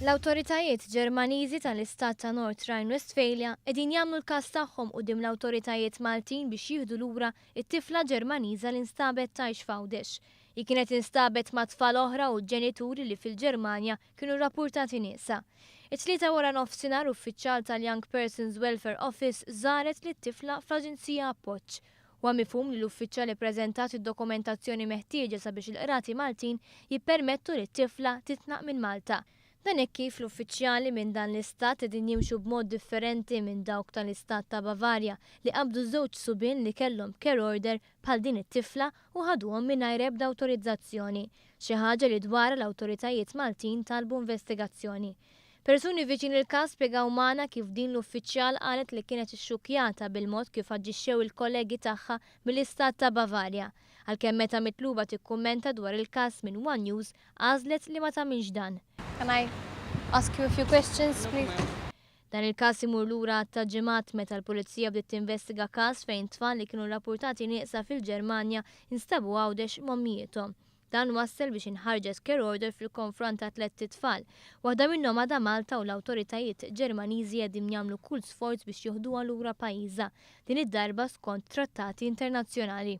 L-awtoritajiet Ġermaniżi tal-Istat ta' North Rhine-Westphalia qegħdin jagħmlu l-każ tagħhom quddiem l-awtoritajiet Maltin biex jieħdu lura t-tifla Ġermaniża li nstabet tgħix f'Għawdex. Hi kienet instabet ma' tfal oħra u ġenituri li fil-Ġermanja kienu rrappurtati nieqsa. It-Tlieta wara nofsinhar uffiċjal tal-Young Persons Welfare Office żaret lit-tifla fl-Aġenzija Appoġġ. Huwa mifhum li l-uffiċjal ippreżentat id-dokumentazzjoni meħtieġa sabiex il-qrati Maltin jippermettu li t-tifla titlaq minn Malta. Dan hekk kif l-uffiċjali minn dan l-istat qegħdin jimxu b'mod differenti minn dawk tal-istat ta' Bavarja li qabdu żewġ subien li kellhom care order bħal din it-tifla u ħaduhom mingħajr ebda awtorizzazzjoni, xi ħaġa li dwarha l-awtoritajiet Maltin talbu investigazzjoni. Persuni viċin il-każ spjegaw magħna kif din l-uffiċjal qalet li kienet ixxukkjata bil-mod kif aġixxew il-kollegi tagħha mill-istat ta' Bavarja. Għalkemm meta mitluba tikkummenta dwar il-każ minn one News, għażlet li ma tagħmilx dan. Can I ask you a few questions, please? Dan il-każ imur lura għadd ta' ġimgħat meta l-Pulizija bdiet tinvestiga każ fejn tfal li kienu rrappurtati nieqsa fil-Ġermanja instabu Għawdex m'ommijiethom. Dan wassal biex inħarġet care order fil-konfront ta' tlett itfal. Waħda minnhom għadha Malta u l-awtoritajiet Ġermaniżi qegħdin jagħmlu kull sforz biex joħduha lura pajjiżha, din id-darba skont trattati internazzjonali.